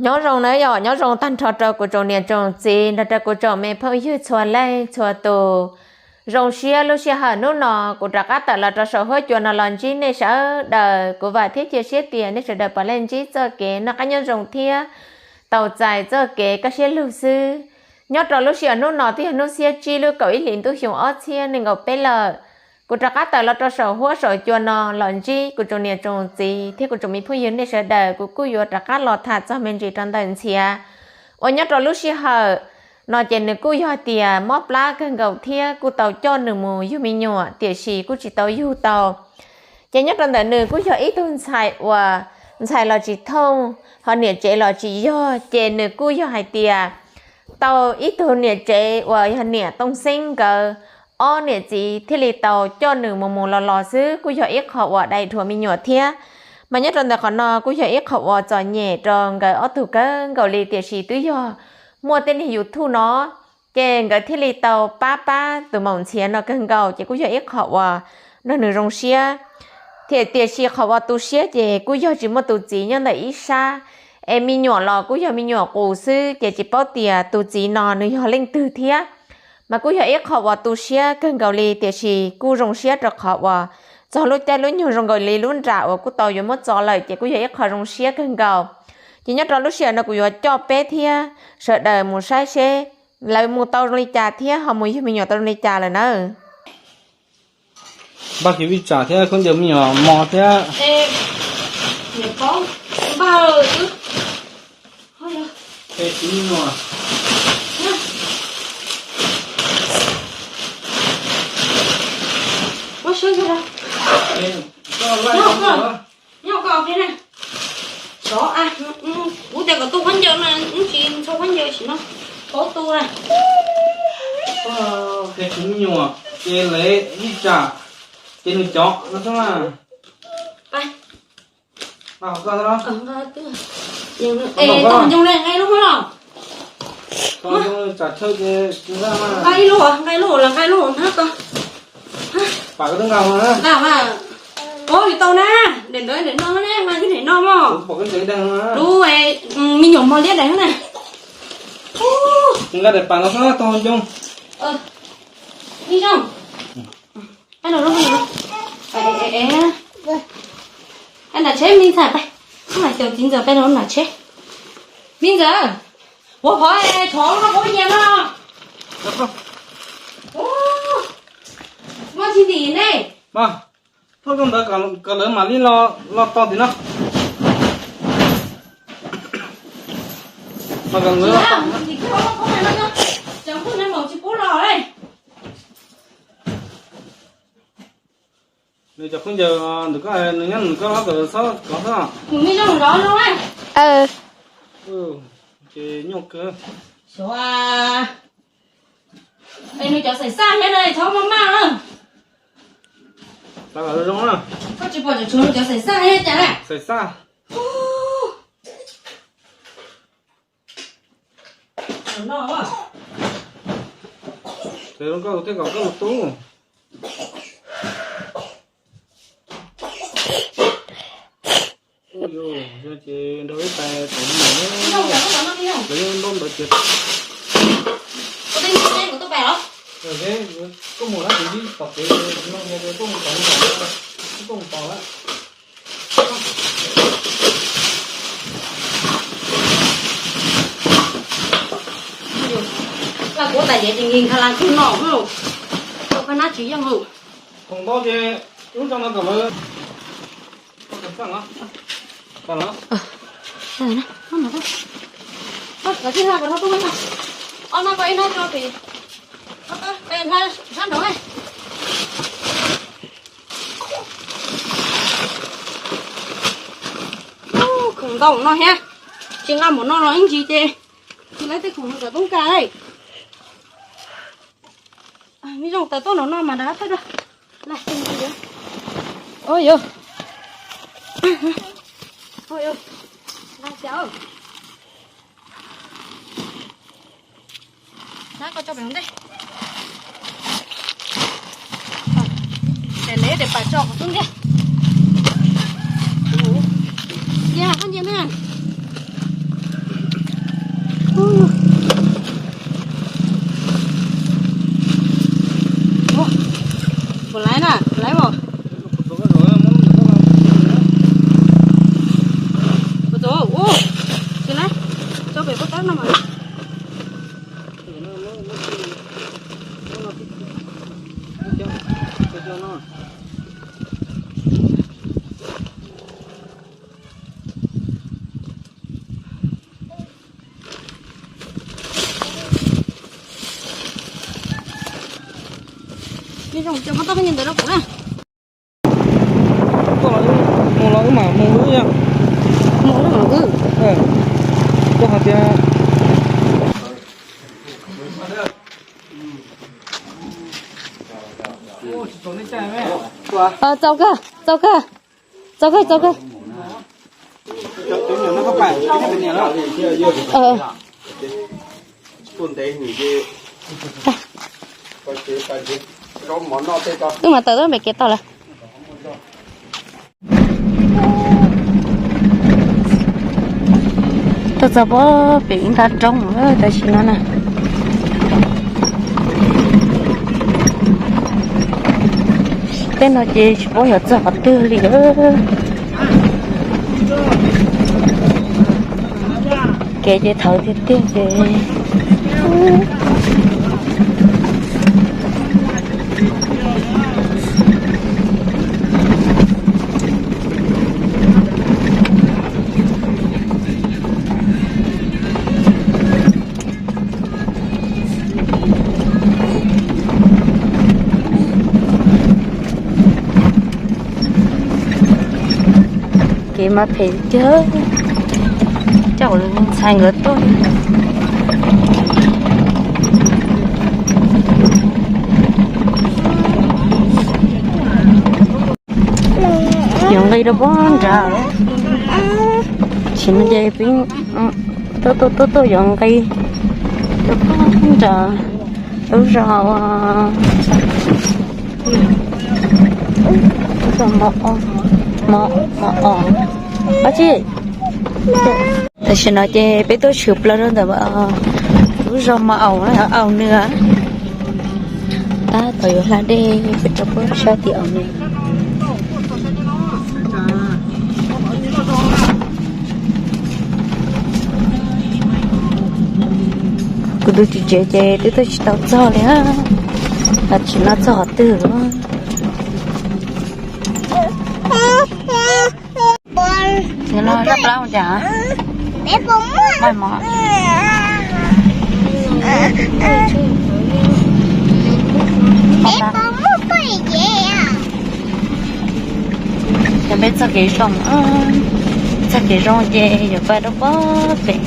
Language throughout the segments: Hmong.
Nyob zoo na yom, nyob zoo tag nrho rau kuv tsoom niam tsoom txiv nrog rau kuv tsoom me phooj ywg txhua leej txhua tus. Zoo siab lub sij hawm hnub no kuv rov qab tawm los rau saum huab cua no los ntsib nej sawv daws. Kuv vam thiab cia siab tias nej sawv daws puav leej ntsib txoj kev noj qab nyob zoo thiab tau txais txoj kev kaj siab lug xwb. Nyob rau lub sij hawm hnub no twb yog hnub xiab tsib lub kaum ib hlis ntuj xyoo ob txhiab nees nkaum peb lawm. Kuv rov qab tawm los rau saum huab saum cua no los ntsib kuv tsoom niam tsoom txiv thiab kuv tsoom me phooj ywg nej sawv daws, kuv kuj yuav rov qab los tham txog me ntsis rau ntawm Ntxhiav uas nyob rau lub sij hawm no ces nws kuj yog tias mob plab kawg nkaus thiab kuj tau coj nws mus yug me nyuam tiam sis kuj tsis tau yug tau. Ces nyob rau ntawm nws kuj yog ib tug ntxhais uas ntxhais los tsis thooj, ho niam tsev los tsis yog, ces nws kuj yog hais tias tau ib tug niam tsev uas yog niam Tooj Xeeb nkawd ob niam txiv thiaj li tau coj nws mus mus los los xwb, kuj yog ib qho uas dai dhuav me nyuam thiab. Mas nyob rau ntawm qhov no kuj yog ib qho uas txom nyem rau nkawd ob tug kawg nkaus li tiam sis twb yog muaj tej niag YouTube no ces nkawd thiaj li tau pab pab tus maum Ntxhiav no kawg nkaus, ces kuj yog ib qho uas nrog nws zoo siab. Thiab tiam sis qhov uas tu siab ces kuj yog tsis muaj tus txiv nyob ntawm ib sab, es me nyuam los kuj yog me nyuam qus xwb ces tsis paub tias tus txiv no nws yog leej twg thiab. Mas kuj yog ib qho uas tu siab kawg nkaus li tiam sis kuj zoo siab rau qhov uas txog lub caij lub nyoog zoo nkaus li lub nram uas kuj tau yuav muab txo lawm ces kuj yog ib qho zoo siab kawg nkaus. Ces nyob rau lub sij hawm no kuv yuav coj peb thiab sawv daws mus saib seb lawv mus tau zoo li cas thiab ho mus yug me nyuam tau zoo li cas lawm nawb. Npaj kiag vij tsam thiab khaub ncaws me nyuam mos thiab. Nyob ko, kuv tias kom tu khaub ncaws no, wb tsis ntxhua khaub ncaws sim no, paub tu na. Ces kuv me nyuam, ces lawv vij tsam, ces nws cov no xwb na. Nqa qhov ko xwb los? Nqa ncoo li nqa ib lub los. Nqa ib lub, nqa ib lub los nqa ib lub na ko. Pam ko twb nqa mas. Nqa mas. Ua li tau na, daim ntawd daim no ne, nqa thiab daim no mog. Lub me nyuam mos liab daim na. Nqa daim pam no xwb tau ncoo. Nram tsheb me ntxhais, peb mam caum txiv ntxawm peb los nram tsheb. Me ntxawm, ua qhov thov no puas nyiam no? Muaj tsis ntim ne. Thauj koj ntawd kom lawv mam li los tos tim no. Mas kom lawv los tos. Nws cov khaub ncaws ntawm koj, nws nyob ntawm koj los txhob kov xwb. Nws me zoo zov zoo na. Ces nyuaj kawg. Xyov, es nws cov xaim xaj thiab na, txhob maj maj na. Koj tsis pom tshuav nws cov xaim xaj thiab cas na. Xaim xaj. Ces zoo nkauj thiab kom koj mus tu. Ces nrog ib tais tom no, lawv yeej nrauj ntawd ces koj mus na, kuv ib tom kev no, koj mus tom, koj mus tom lawm. Laj kuv tas yev ces nki nkha las kug no, tau qab nab tsis yeej lawm. Khoom ntau ces lub zog no kom lawv. Khoom ntau no thiab, tsis nqa mus no los ib ntsis ces tsis lawv tej khoom no kom toob kas. Me zoo tawm tuaj no no mas nrad thawj rau. Ua yog, ua yog, nqa xyaw. Nab koj tso pem ntej. Ces lawv tes pam tso kuv xub ntiag. Cia koj ncia na. Zoo cov koj tau peb ntawd rau kuv na. Mus los wb mam mus wb yog. Mus los wb. Koj hais tias txaus kawg, txaus kawg, txaus kawg. Wb mam tawm tuaj pem kev tod lawm. Tuaj txog pem ib nrab roob tam sim no na. Tej no ces tsis paub yog txog qhov twg li. Kev ces thaum tiag tiag ces kev mas phem tiag, coj ntxhais nkawd tuaj. Yuav nqi rau pob nrad, tsis no ces peb tuaj tuaj tuaj yuav nqi rau pob nrad lub zos. Mos Aus, dab tsi? Tam sim no ces peb tuaj tshwm plaws rau ntawm lub zos Mos Aus, Aus Nws. Tab tom yuav hla dej pem rau pem sab tim Aus Nws. Kuv tus txiv tsev ces twb tuaj tsis tau txog li, tam sim no txog qhov twg lawm. Nws no zaj plab ua cas? Maj mov. Ces peb txoj kev zoo, txoj kev zoo ces yuav pais rau pob pem,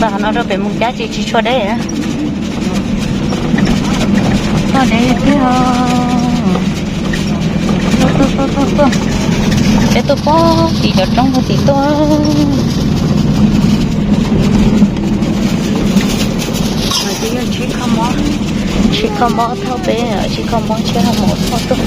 pais qhov no rau pem mus cab tsis tsis tshua deb. Tuaj deb tiag. Tuaj tuaj tuaj tuaj tuaj. Peb tuaj pob tim cov roob puag tim tuaj. Ces yog tsheb kho mob, tsheb kho mob thauj peb, tsheb kho mob tsheb kho mob thauj tuaj.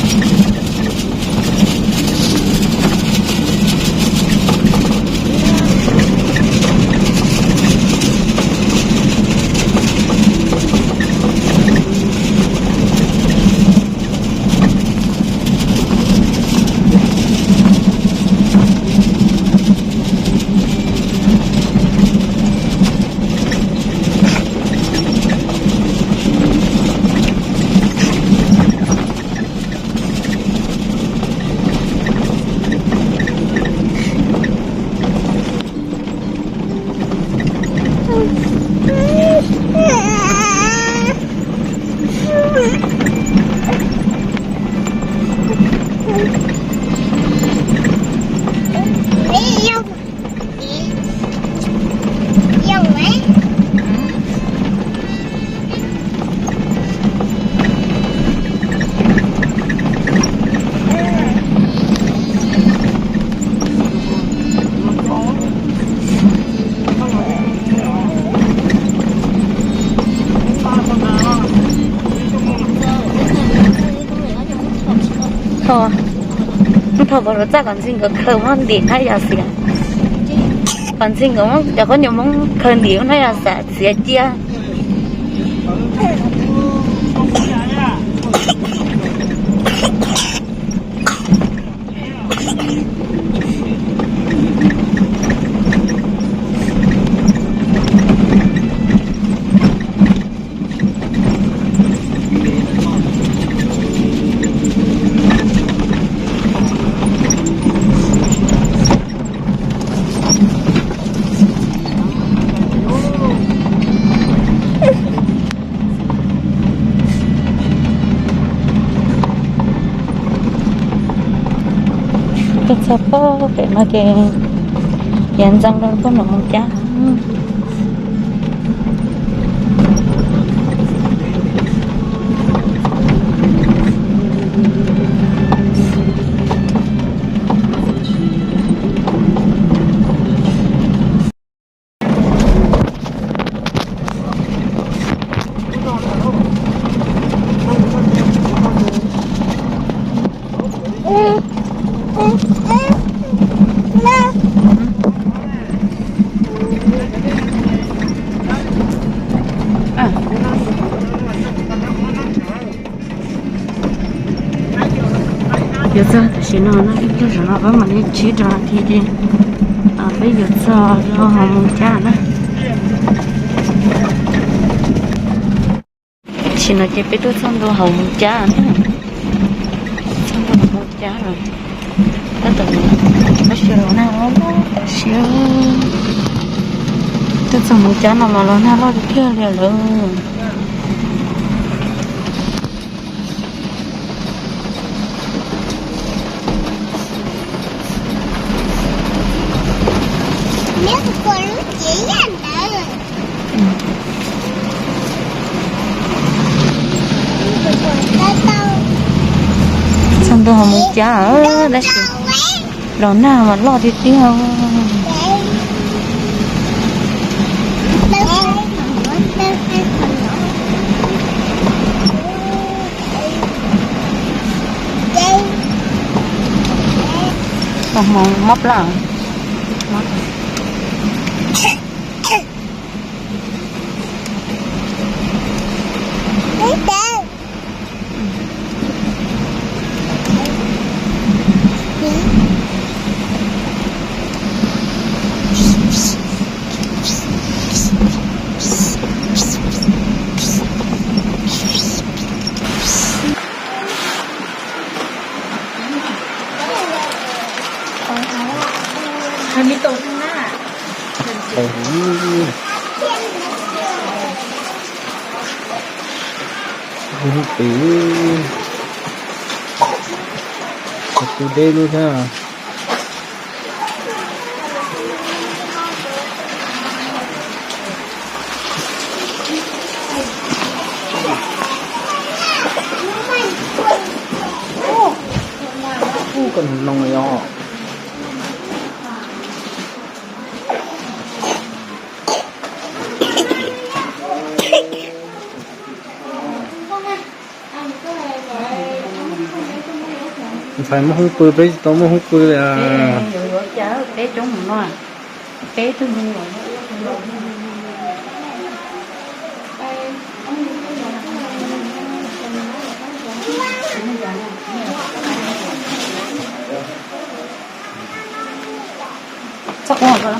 Tho, tho pom lub txaj kom ntxig nkawd khaws muab ntim hnab yas xiav. Kom ntxig nkawd muab cov khaub ncaws Hmoob khaws ntim hnab yas xiav cia. Tuaj txog pem no ces yav ntxeev rau pem no mus cab. Yuav txog tam sim no no, ib pliag zaum no peb mam li ntsib rau thiab ces peb yuav txog rau hauv Moos Cab na. Tam sim no ces peb tuaj txog ntua hauv Moos Cab na. Txog ntua hauv Moos Cab lawm. Tab tom, tab sis los nag loj loj tag siab. Tuaj txog Moos Cab no mas los nag loj tiag tiag li lawm. Txog ntua hauv Moos Cab tab sis los nag mas loj tiag tiag. Mob plab. Pem, tu deb lub thiab. Ub, koj noog yog. Ntxhais muaj hoob pw, peb tsis tau muaj hoob pw li. Peb coob mus no, peb tug me nyuam. Txhob quaj.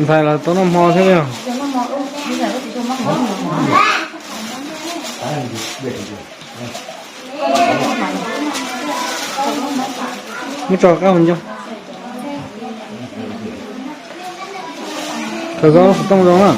Ntxhais los tau noj hmo thiab li os. Muab tso qab mus nco. Khaws koj lub xov tooj zoo na.